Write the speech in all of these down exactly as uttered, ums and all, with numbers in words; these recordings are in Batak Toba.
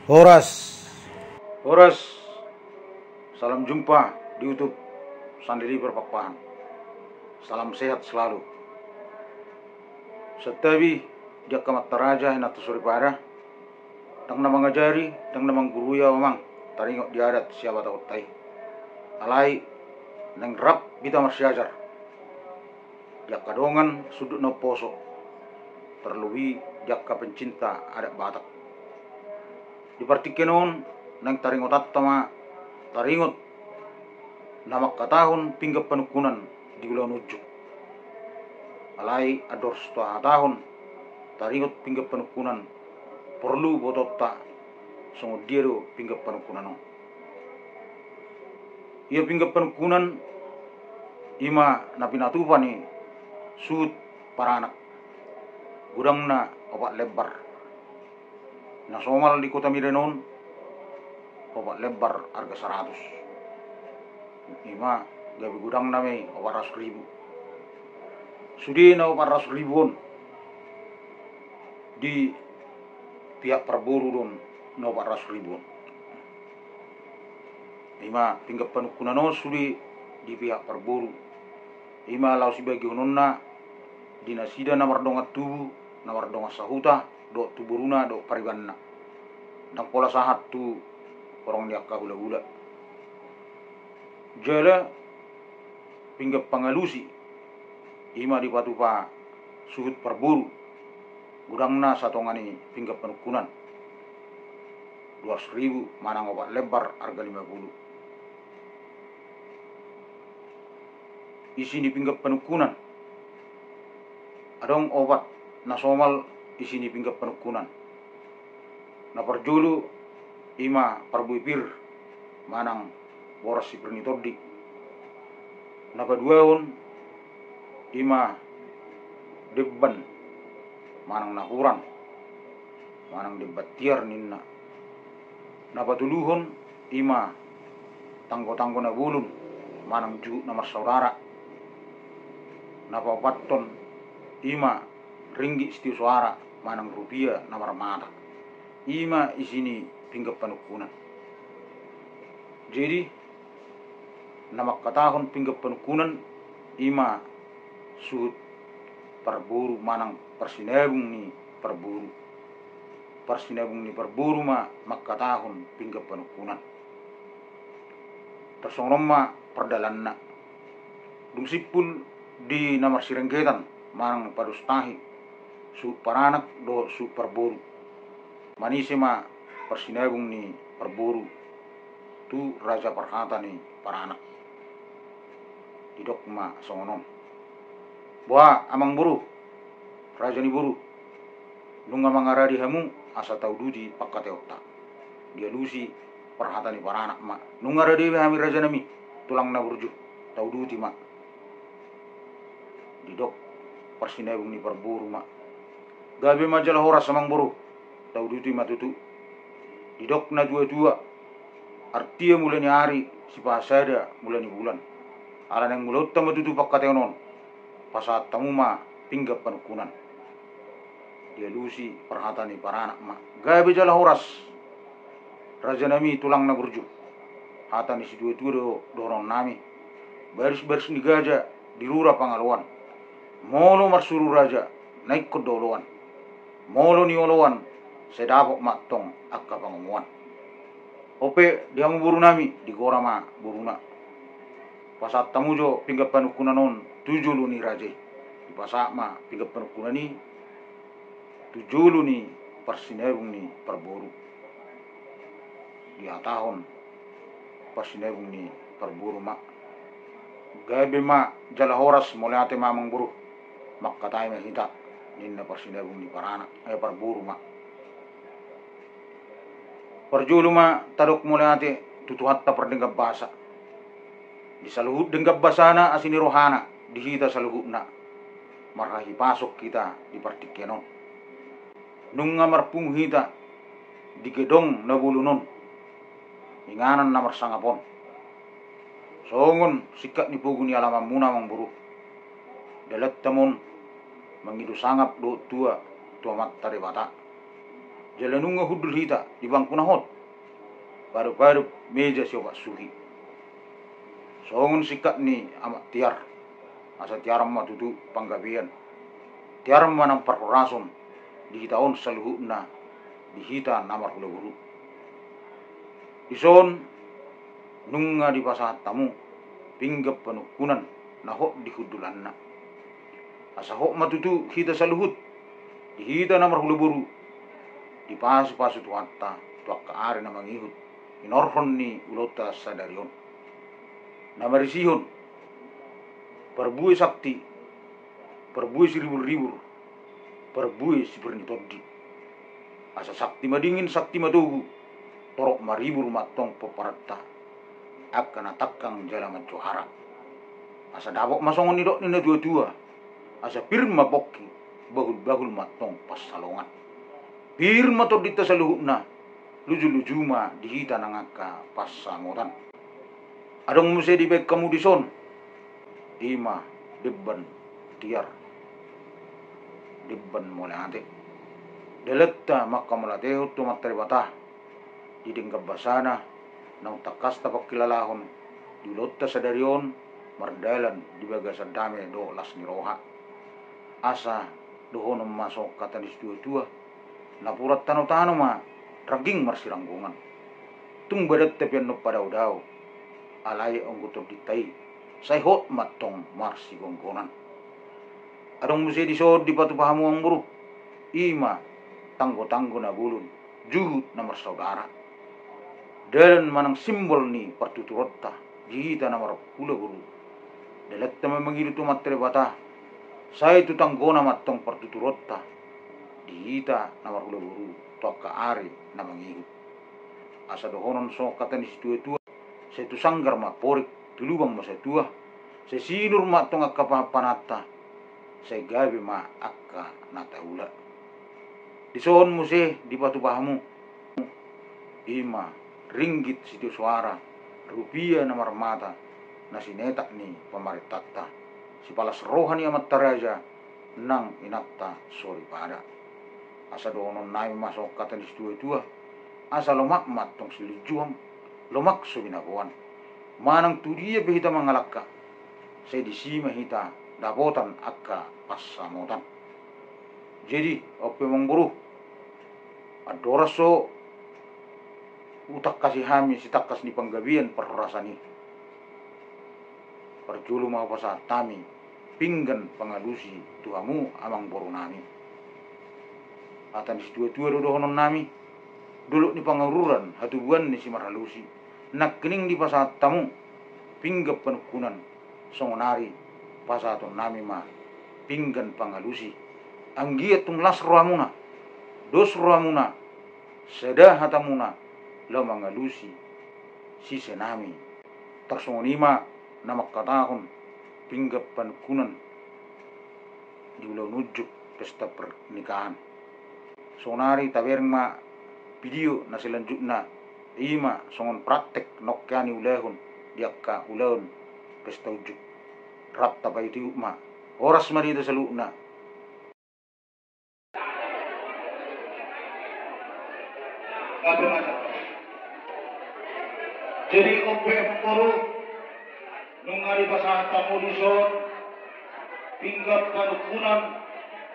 Horas. Horas. Salam jumpa di YouTube Sandeliver Pakpahan. Salam sehat selalu. Santabi di angka amanta raja, inanta soripada. Ndang na mangajari, ndang na manggurui au amang, taringot di adat siabatahonta i. Alai naeng rap hita marsiajar di angka dongan sundut na umposo, terlebih di angka pencinta adat Batak. Di partingkian on naeng taringotanta ma taringot na mangkatahon pinggan panungkunan di ulaon unjuk. Alai andor so tahatahon taringot pinggan panungkunan, porlu botoonta songon dia do pinggan panungkunan on. Ia pinggan panungkunan i ma na pinatupa ni suhut paranak, godangna opat lembar. Na somal di Kota Medan on opat lembar arga saratus. I ma gabe godangna ma i opat ratus ribu. Sude na opat ratus ribu on di pihak parboru do on na opat ratus ribu on. I ma pinggan panungkunan on sude di pihak parboru. I ma laho sibagihononna di nasida na mardongan tubu, na mardongan sahuta, dohot tu boruna dohot paribanna. Ndang pola sahat tu horong ni angka hulahula. Jala pinggan pangalusi i ma dipatupa suhut parboru, godangna satonga ni pinggan panungkunan, dua ratus ribu manang opat lembar arga lima pulu. Isi ni pinggan panungkunan, adong opat na somal isi ni pinggan panungkunan. Na parjolo i ma parbue pir manang boras si pir ni tondi. Na paduahon i ma demban manang nahuran manang demban tiar ninna. Na patoluhon i ma tanggotanggo na bolon manang juhut na marsaudara. Na paopathon i ma ringgit sitio soara manang rupia na marmata. I ma isi ni pinggan panungkunan. Jadi na mangkatahon pinggan panungkunan i ma suhut parboru manang parsinabung ni parboru. Parsinabung ni parboru ma mangkatahon pinggan panungkunan. Tarsongon on ma pardalanna. Dung simpul di na marsirenggetan manang padostahi suhut paranak dohot suhut parboru, manise ma parsinabung ni parboru tu raja parhata ni paranak. Didok ma songon on: Boha, amangboru, raja ni boru, nunga mangarade hamu asa tauduti pangkataionta. Dialusi parhata ni paranak ma: Nunga rade be hami, rajanami, tulang na burju, tauduti ma. Didok parsinabung ni parboru ma: Gabe ma jala horas, amangboru, tauduti ma tutu. Didok natuatua: Artia mula ni ari, sipahasada mula ni bulan. Ala naeng mulaonta ma tutu pangkataion on, pasahat hamu ma pinggan panungkunan. Dialusi parhata ni paranak ma: Gabe jala horas, rajanami, tulang na burju. Hata ni situatua do dohononnami: Barisbaris ni gaja di rura pangaloan. Molo marsuru raja na ingkon do oloan. Molo nioloan, sai dapot ma antong angka pangomoan. On pe di hamu borunami, digora ma boruna. Pasahat hamu jo pinggan panungkunan on tu jolo ni raja i. Dipasahat ma pinggan panungkunan i tu jolo ni parsinabung ni parboru. Dihatahon parsinabung ni parboru ma: Gabe ma jala horas, mauliate ma, amangboru. Mangkatai ma hita, ninna parsinabung ni paranak, eh, parboru ma. Parjolo ma tadok mauliate tu Tuhanta pardenggan basa. Di saluhut denggan basana, asi ni rohana di hita saluhutna, marhahipason hita di partingkian on. Nunga marpungu hita di gedong na bolon on, inganan na marsangap on. Songon singkat ni pogu ni alamanmuna, amangboru, dalanta ma on mangido sangap dohot tua tu Amanta Debata. Jala nunga hundul hita di bangku na hot, parup-parup meja siopat suhi. Songon singkat ni Amak Tiar, asa tiar ma tutu panggabean, tiar ma nang parhorason di hita on saluhutna, di hita na marhula boru. Dison nunga dipasahat hamu pinggan panungkunan na hot di hundulanna. Asa hot ma tutu hita saluhut, di hita na marhula boru, dipasu-pasu Tuhanta tu angka ari na mangihut, hinorhon ni ulaonta sadari on. Na marisihon parbue sakti, parbue siribur-ribur, parbue sipir ni tondi. Asa sakti madingin, sakti matogu, torop maribur ma antong pomparanta, angka na tangkang jala manjohara. Asa dapot ma songon nidok ni natua-tua, asa pir ma pongki, bahul-bahul ma antong pansalongan. Pir ma tondinta saluhutna, luju-luju ma di hita nang angka pansamotan. Adong muse dibaen hamu dison, i ma demban tiar, demban mauliate. Dalanta manghamauliatehon tu Amanta Debata di denggan basana, naung tangkas tapangkilalahon di ulaonta sadari on, mardalan di bagasan dame dohot las ni roha. Asa dohonon ma songon hata ni situa-tua: Napuran tano-tano ma rangging marsiranggongan. Tung badanta pe annon padao-dao, alai anggo tondinta i sai hot ma antong marsigonggonan. Adong muse dison dipatupa hamu amangboru, i ma tanggo-tanggo na bolon, juhut na marsaudara. Dalan manang simbol ni partuturonta di hita na marhula boru. Dalanta ma mangido tu Amanta Debata, sai tu tanggona ma antong partuturonta di hita na marhula boru tu angka ari na mangihut. Asa dohonon songon hata ni situa-tua: Sai tu sanggar ma amporik, tu lubang ma satua, sai sinur ma antong angka pangan-pananta, sai gabe ma angka na taula. Dison muse dipatupa hamu, i ma ringgit sitio soara, rupia na marmata, na sinetak ni pamarentanta, sipalas roha ni amanta raja nang inanta soripada. Asa dohononnami ma songon hata ni situa-tua: Asa lomak ma antong silinjuang, lomak so binaboan. Manang tu dia pe hita mangalangka, sai disi ma hita dapotan angka pansamotan. Jadi on pe amangboru, andorang so hutangkasi hami sitangkas ni panggabean parhorasan i, parjolo ma hupasahat hami pinggan pangalusi tu hamu amangborunami. Hata ni situa-tua do dohononnami: Dolok ni pangururan, hatubuan ni simarhalusi. Nangkining dipasahat hamu pinggan panungkunan, songonari pasahatonnami ma pinggan pangalusi. Anggiat tung las rohamuna, dos rohamuna, sada hatamuna laho mangalusi sisenami. Tarsongon i ma na mangkatahon pinggan panungkunan di ulaon unjuk pesta pernikahan. Sonari tabereng ma video na selanjutna, i ma songon praktek nongke niulahon di angka ulaon pesta unjuk. Rap tapaihut-ihut ma. Horas ma di hita saluhutna. Jadi on pe amangboru, nunga dipasahat hamu dison pinggan panungkunan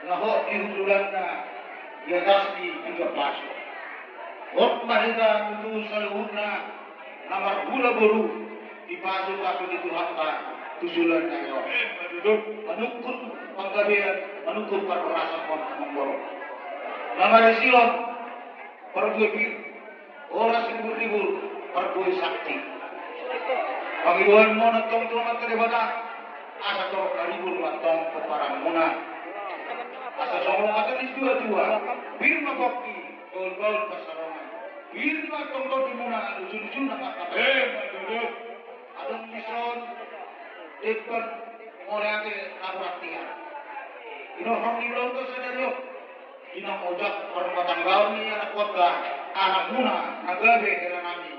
na hot di hundulanna di atas ni pinggan pasu. Hot ma hita tutu saluhutna na marhula boru, dipasu-pasu ni Tuhanta tu ulaon nami on. Manungkun panggabean, manungkun parhorasan on, amangboru. Na marisihon parbue pir, horas ribur-ribur, parbue sakti. Pangidoan ma on antong tu Amanta Debata, asa torop na ribur ma antong pomparanmuna. Asa songon hata ni situa-tua: Pir ma pongki, bahul-bahul pansalongan. Pir ma antong tondimuna, luju-luju nang angka pangan. Adong dison demban mauliate na hurang tiar. Hinorhon ni ulaonta sadari on, di na ojak parrumatanggaon ni anak kuarga, anakmuna na gabe helanami,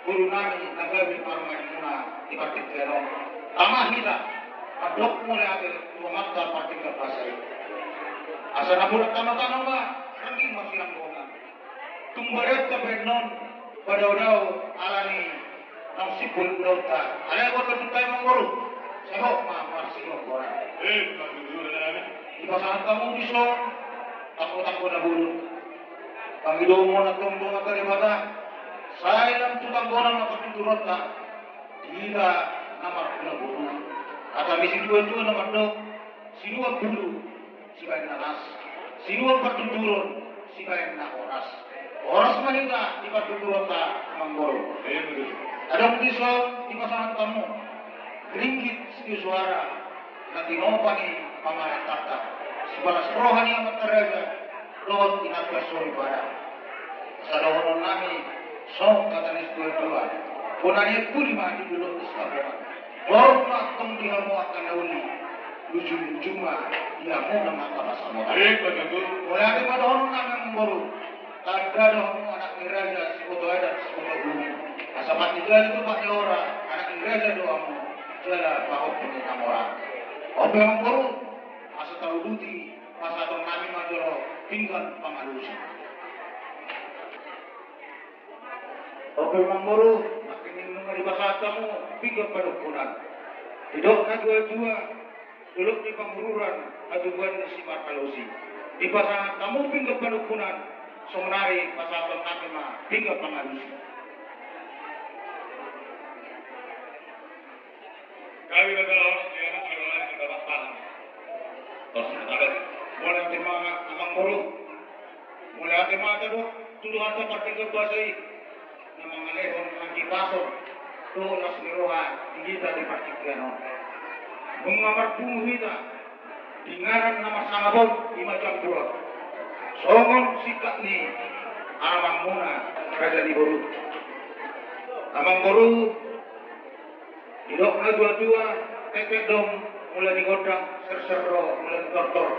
borunami na gabe parumaenmuna di partingkian on. Tama hita mandok mauliate tu Amanta Pardenggan Basa i. Asa napuran tano-tano ma rangging marsiranggongan. Tung badan ta pe non padao-dao ala ni naung simpul ulaonta. Alai boto tu tai manggoru. Sehat ma marsigo gora. Eh, dipasahat hamu dison tanggo-tanggo na bolon. Pangidohon antong do ma tu Debata. Sai lam tu tanggona ma partuturonta. Hita na marhula boru. Hata ni situa-tua na mandok, sinuan bulu sibaen na las, sinuan partuturon sibaen na horas. Horas ma hita di partuturonta manggoru. Adong dison dipasahat hamu ringgit sitio suara na tinopa ni pamarentanta, sibalas roha ni amanta raja dohot inanta soripada. Asa dohonon nami songon hata ni situa-tua, bona ni pudi ma di dolok di Sitapongan. Torop ma antong di hamu angka na uli, ujung-ujung ma di hamu na mangkapas hamu. Mauliate ma dohonon nami manggoru. Tanda do hamu anak ni raja, siboto adat siboto bumi. Asa pati jali tu pati ora, anak ni raja do hamu jala pahompu ni na mora. On pe manggoru, asa tauduti pasahaton nami ma jolo pinggan pangalusi. On pe manggoru, nangkining nunga dipasahat hamu pinggan panungkunan. Didok na tua-tua, dolok ni Pangururan, hatubuan ni si Markalosi. Dipasahat hamu pinggan panungkunan, songon nari pasahaton nami ma pinggan pangalusi. Kami na dalam dia na dalam kita dapat paham. Terus kita lihat. Mauliate ma amangboru. Mauliate ma tabo tu Tuhanta partingkian basa i na mangalehon hahipason dohot las ni roha di hita di partingkian on. Nunga marpungu hita di inganan na marsangap on, i ma jamburan. Songon singkat ni aramanmuna raja ni boru. Amangboru, didok na tua-tua, tektek do mula ni gondang, serser do mula ni tortor,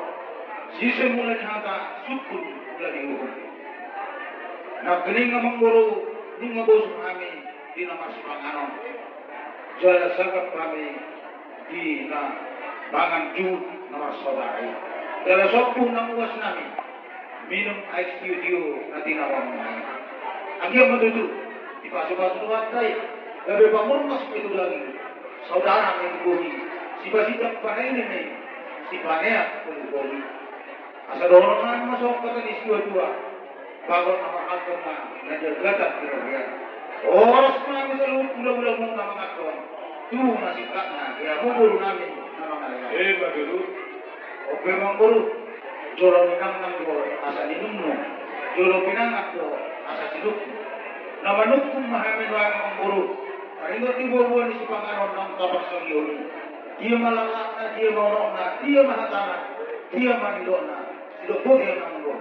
sise mula ni hata, sungkun mula ni uhum. Nangkining amangboru, nunga bosur hami di na marsipanganon jala sangap hami di na mangan juhut na marsaudara i. Jala sombu na muas nami minum aek sitio-tio na tinawa muna i. Anggiat ma tutu dipasu-pasu Tuhanta i, gabe pamurnas ma i tu daging, saudara ma i tu bohi, sipasitang panene ma i, sipaneang bohi-bohi. Asa dohonon nami ma songon hata ni situa-tua, bagot na marhalto ma na di argatan di robean. Horas ma hami saluhut hula-hulamuna manganhon tu na singkatna di hamu boru nami na mangalean. Eh, bagus. On pe manggoru, jolo ninangnang do asa ninungnung, jolo pinangan do asa sinungkun. Na manungkun ma hami nuaeng manggoru, taringot di boa-boa ni sipanganon naung taparsangihon i. Dia ma langkatna, dia ma unokna, dia ma hatana, dia ma nidokna. Sidok boti amangboru.